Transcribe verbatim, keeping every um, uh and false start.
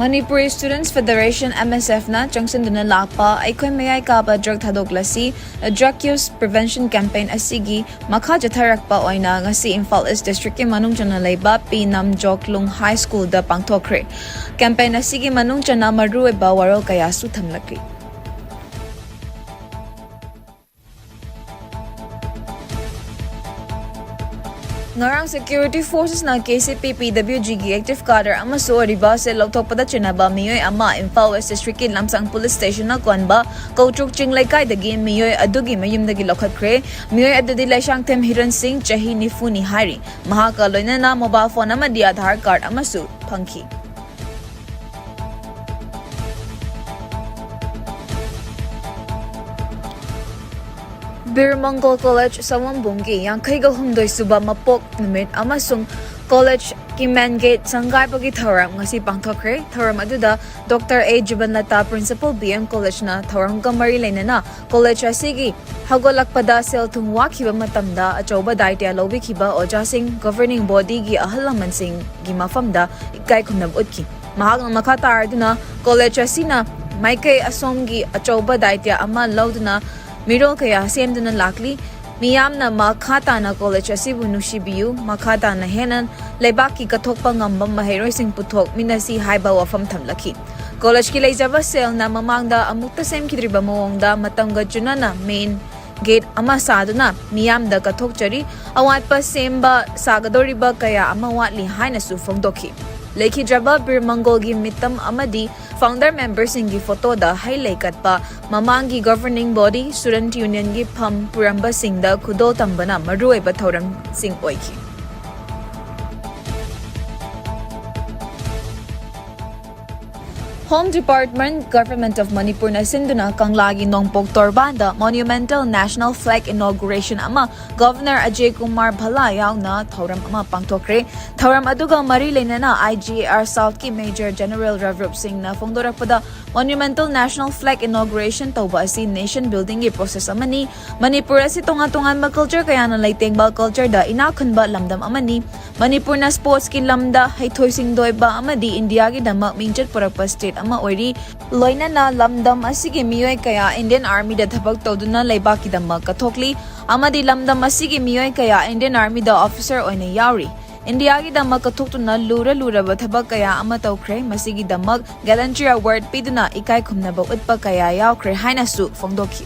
Manipuri Students Federation, M S F ꯅ ꯆꯪꯁꯤꯟꯗꯨꯅ ꯂꯥꯛꯄ ꯑꯩꯈꯣꯏ ꯃꯌꯥꯏ ꯀꯥꯕ ꯗ꯭ꯔꯒ ꯊꯥꯗꯣꯛꯂꯁꯤ, ꯗ꯭ꯔꯒ ꯌꯨꯁ ꯄ꯭ꯔꯤꯚꯦꯟꯁꯟ ꯀꯦꯝꯄꯦꯟ ꯑꯁꯤꯒꯤ ꯃꯈꯥ ꯆꯠꯊꯔꯛꯄ ꯑꯣꯏꯅ ꯉꯁꯤ ꯏꯝꯐꯥꯜ ꯏꯁ ꯗꯤꯁꯇ꯭ꯔꯤꯛꯀꯤ ꯃꯅꯨꯡ ꯆꯟꯅ ꯂꯩꯕ ꯄꯤ ꯅꯝꯖꯣꯛꯂꯨꯡ ꯍꯥꯏ ꯁ꯭ꯀꯨꯜꯗ ꯄꯥꯡꯊꯣꯛꯈ꯭ꯔꯦ꯫ ꯀꯦꯝꯄꯦꯟ ꯑꯁꯤꯒꯤ ꯃꯅꯨꯡ ꯆꯟꯅ ꯃꯔꯨꯑꯣꯏꯕ ꯋꯥꯔꯣꯜ ꯀꯌꯥꯁꯨ ꯊꯝꯂꯛꯂꯤ꯫ ꯉꯔꯥꯡ ꯁꯦꯀ꯭ꯌꯨꯔꯤꯇꯤ ꯐꯣꯔꯁꯦꯁꯅ ꯀꯦ ꯁꯤ ꯄꯤ ꯄꯤ ꯗꯕ꯭ꯂꯤꯎ ꯖꯤꯒꯤ ꯑꯦꯛꯇꯤꯚ ꯀꯥꯗꯔ ꯑꯃꯁꯨ ꯑꯣꯏꯔꯤꯕ ꯁꯦꯜ ꯂꯧꯊꯣꯛꯄꯗ ꯆꯤꯟꯅꯕ ꯃꯤꯑꯣꯏ ꯑꯃ ꯏꯝꯐꯥꯜ ꯋꯦꯁ ꯗꯤꯁꯇ꯭ꯔꯤꯛꯀꯤ ꯂꯝꯁꯥꯡ ꯄꯨꯂꯤꯁ ꯁ꯭ꯇꯦꯁꯟꯅ ꯀꯣꯟꯕ ꯀꯧꯇ꯭ꯔꯨꯛ ꯆꯤꯡ ꯂꯩꯀꯥꯏꯗꯒꯤ ꯃꯤꯑꯣꯏ ꯑꯗꯨꯒꯤ ꯃꯌꯨꯝꯗꯒꯤ ꯂꯧꯈꯠꯈ꯭ꯔꯦ꯫ ꯃꯤꯑꯣꯏ ꯑꯗꯨꯗꯤ ꯂꯩꯁꯥꯡꯊꯦꯝ ꯍꯤꯔꯟ ꯁꯤꯡ, ꯆꯍꯤ ꯅꯤꯐꯨꯅꯤ ꯍꯥꯏꯔꯤ꯫ ꯃꯍꯥꯛꯀ ꯂꯣꯏꯅꯅ ꯃꯣꯕꯥꯏꯜ ꯐꯣꯟ ꯑꯃꯗꯤ ꯑꯥꯙꯥꯔ ꯀꯥꯔꯗ ꯑꯃꯁꯨ ꯐꯪꯈꯤ꯫ ꯕꯤꯔ ꯃꯪꯒꯣꯜ ꯀꯣꯂꯦꯖ ꯁꯑꯣꯝꯕꯨꯡꯒꯤ ꯌꯥꯡꯈꯩꯒ ꯍꯨꯝꯗꯣꯏ ꯁꯨꯕ ꯃꯄꯣꯛ ꯅꯨꯃꯤꯠ ꯑꯃꯁꯨꯡ ꯀꯣꯂꯦꯖꯀꯤ ꯃꯦꯟ ꯒꯦꯠ ꯁꯪꯒꯥꯏꯕꯒꯤ ꯊꯧꯔꯝ ꯉꯁꯤ ꯄꯥꯡꯊꯣꯛꯈ꯭ꯔꯦ꯫ ꯊꯧꯔꯝ ꯑꯗꯨꯗ ꯗꯣꯛꯇꯔ ꯑꯦ ꯖꯤꯕꯟꯂꯇꯥ, ꯄ꯭ꯔꯤꯟꯁꯤꯄꯜ ꯕꯤ ꯑꯦꯝ ꯀꯣꯂꯦꯖꯅ ꯊꯧꯔꯝꯒ ꯃꯔꯤ ꯂꯩꯅꯅ ꯀꯣꯂꯦꯖ ꯑꯁꯤꯒꯤ ꯍꯧꯒꯠꯂꯛꯄꯗ ꯁꯦꯜ ꯊꯨꯝ ꯋꯥꯈꯤꯕ ꯃꯇꯝꯗ ꯑꯆꯧꯕ ꯗꯥꯏꯇ꯭ꯌ ꯂꯧꯕꯤꯈꯤꯕ ꯑꯣꯖꯥꯁꯤꯡ, ꯒꯣꯚꯔꯅꯤꯡ ꯕꯣꯗꯤꯒꯤ ꯑꯍꯜ ꯂꯃꯟꯁꯤꯡꯒꯤ ꯃꯐꯝꯗ ꯏꯀꯥꯏ ꯈꯨꯝꯅꯕ ꯎꯠꯈꯤ꯫ ꯃꯍꯥꯛꯅ ꯃꯈꯥ ꯇꯥꯔꯗꯨꯅ ꯀꯣꯂꯦꯖ ꯑꯁꯤꯅ ꯃꯥꯏꯀꯩ ꯑꯁꯣꯝꯒꯤ ꯑꯆꯧꯕ ꯗꯥꯏꯇ꯭ꯌ ꯑꯃ ꯂꯧꯗꯨꯅ ꯃꯤꯔꯣꯜ ꯀꯌꯥ ꯁꯦꯝꯗꯨꯅ ꯂꯥꯛꯂꯤ꯫ ꯃꯤꯌꯥꯝꯅ ꯃꯈꯥ ꯇꯥꯅ ꯀꯣꯂꯦꯖ ꯑꯁꯤꯕꯨ ꯅꯨꯡꯁꯤꯕꯤꯌꯨ, ꯃꯈꯥ ꯇꯥꯅ ꯍꯦꯟꯅ ꯂꯩꯕꯥꯛꯀꯤ ꯀꯠꯊꯣꯛꯄ ꯉꯝꯕ ꯃꯍꯩꯔꯣꯏꯁꯤꯡ ꯄꯨꯊꯣꯛꯃꯤꯟꯅꯁꯤ ꯍꯥꯏꯕ ꯋꯥꯐꯝ ꯊꯝꯂꯛꯈꯤ꯫ ꯀꯣꯂꯦꯖꯀꯤ ꯂꯩꯖꯕ ꯁꯦꯜꯅ ꯃꯃꯥꯡꯗ ꯑꯃꯨꯛꯇ ꯁꯦꯝꯈꯤꯗ꯭ꯔꯤꯕ ꯃꯑꯣꯡꯗ ꯃꯇꯝꯒ ꯆꯨꯅꯅ ꯃꯦꯟ ꯒꯦꯠ ꯑꯃ ꯁꯥꯗꯨꯅ ꯃꯤꯌꯥꯝꯗ ꯀꯠꯊꯣꯛꯆꯔꯤ꯫ ꯑꯋꯥꯠꯄ ꯁꯦꯝꯕ ꯁꯥꯒꯗꯧꯔꯤꯕ ꯀꯌꯥ ꯑꯃ ꯋꯥꯠꯂꯤ ꯍꯥꯏꯅꯁꯨ ꯐꯣꯡꯗꯣꯛꯈꯤ꯫ ꯂꯩꯈꯤꯗ꯭ꯔꯕ ꯕꯤꯔ ꯃꯪꯒꯣꯜꯒꯤ ꯃꯤꯇꯝ ꯑꯃꯗꯤ ꯐꯥꯎꯟꯗꯔ ꯃꯦꯝꯕꯔꯁꯤꯡꯒꯤ ꯐꯣꯇꯣꯗ ꯍꯩ ꯂꯩ ꯀꯠꯄ, ꯃꯃꯥꯡꯒꯤ ꯒꯣꯚꯔꯅꯤꯡ ꯕꯣꯗꯤ, ꯁ꯭ꯇꯨꯗꯦꯟꯠ ꯌꯨꯅꯤꯌꯟꯒꯤ ꯐꯝ ꯄꯨꯔꯝꯕꯁꯤꯡꯗ ꯈꯨꯗꯣꯜ ꯇꯝꯕꯅ ꯃꯔꯨꯑꯣꯏꯕ ꯊꯧꯔꯝꯁꯤꯡ ꯑꯣꯏꯈꯤ꯫ Home Department, Government of Manipurꯅ ꯁꯤꯟꯗꯨꯅ ꯀꯪꯂꯥꯒꯤ ꯅꯣꯡꯄꯣꯛ ꯇꯣꯔꯕꯥꯟꯗ Monumental National Flag Inauguration ꯑꯃ Governor Ajay Kumar Bhalla ꯌꯥꯎꯅ ꯊꯧꯔꯝ ꯑꯃ ꯄꯥꯡꯊꯣꯛꯈ꯭ꯔꯦ꯫ ꯊꯧꯔꯝ ꯑꯗꯨꯒ ꯃꯔꯤ ꯂꯩꯅꯅ I G A R Southꯀꯤ Major General ꯔꯥꯖꯔꯨꯞ ꯁꯤꯡꯅ ꯐꯣꯡꯗꯣꯔꯛꯄꯗ, Monumental National Flag Inauguration ꯇꯧꯕ ꯑꯁꯤ nation buildingꯒꯤ process ꯑꯃꯅꯤ꯫ ꯃꯅꯤꯄꯨꯔ ꯑꯁꯤ ꯇꯣꯉꯥꯟ ꯇꯣꯉꯥꯟꯕ culture ꯀꯌꯥꯅ ꯂꯩꯇꯦꯡꯕ cultureꯗ ꯏꯅꯥꯛ ꯈꯨꯟꯕ ꯂꯝꯗꯝ ꯑꯃꯅꯤ꯫ ꯃꯅꯤꯄꯨꯔꯅ sportsꯀꯤ ꯂꯝꯗ ꯍꯩꯊꯣꯏ ꯁꯤꯡꯊꯣꯏꯕ ꯑꯃꯗꯤ ꯏꯟꯗꯤꯌꯥꯒꯤꯗꯃꯛ ꯃꯤꯡꯆꯠ ꯄꯨꯔꯛꯄ state ꯑꯃ ꯑꯣꯏꯔꯤ꯫ ꯂꯣꯏꯅꯅ ꯂꯝꯗꯝ ꯑꯁꯤꯒꯤ ꯃꯤꯑꯣꯏ ꯀꯌꯥ Indian Armyꯗ ꯊꯕꯛ ꯇꯧꯗꯨꯅ ꯂꯩꯕꯥꯛꯀꯤꯗꯃꯛ ꯀꯠꯊꯣꯛꯂꯤ, ꯑꯃꯗꯤ ꯂꯝꯗꯝ ꯑꯁꯤꯒꯤ ꯃꯤꯑꯣꯏ ꯀꯌꯥ Indian Armyꯗ officer ꯑꯣꯏꯅ ꯌꯥꯎꯔꯤ꯫ ꯏꯟꯗꯤꯌꯥꯒꯤꯗꯃꯛ ꯀꯠꯊꯣꯛꯇꯨꯅ ꯂꯨꯔ ꯂꯨꯔꯕ ꯊꯕꯛ ꯀꯌꯥ ꯑꯃ ꯇꯧꯈ꯭ꯔꯦ꯫ ꯃꯁꯤꯒꯤꯗꯃꯛ Gallantry Award ꯄꯤꯗꯨꯅ ꯏꯀꯥꯏ ꯈꯨꯝꯅꯕ ꯎꯠꯄ ꯀꯌꯥ ꯌꯥꯎꯈ꯭ꯔꯦ ꯍꯥꯏꯅꯁꯨ ꯐꯣꯡꯗꯣꯛꯈꯤ꯫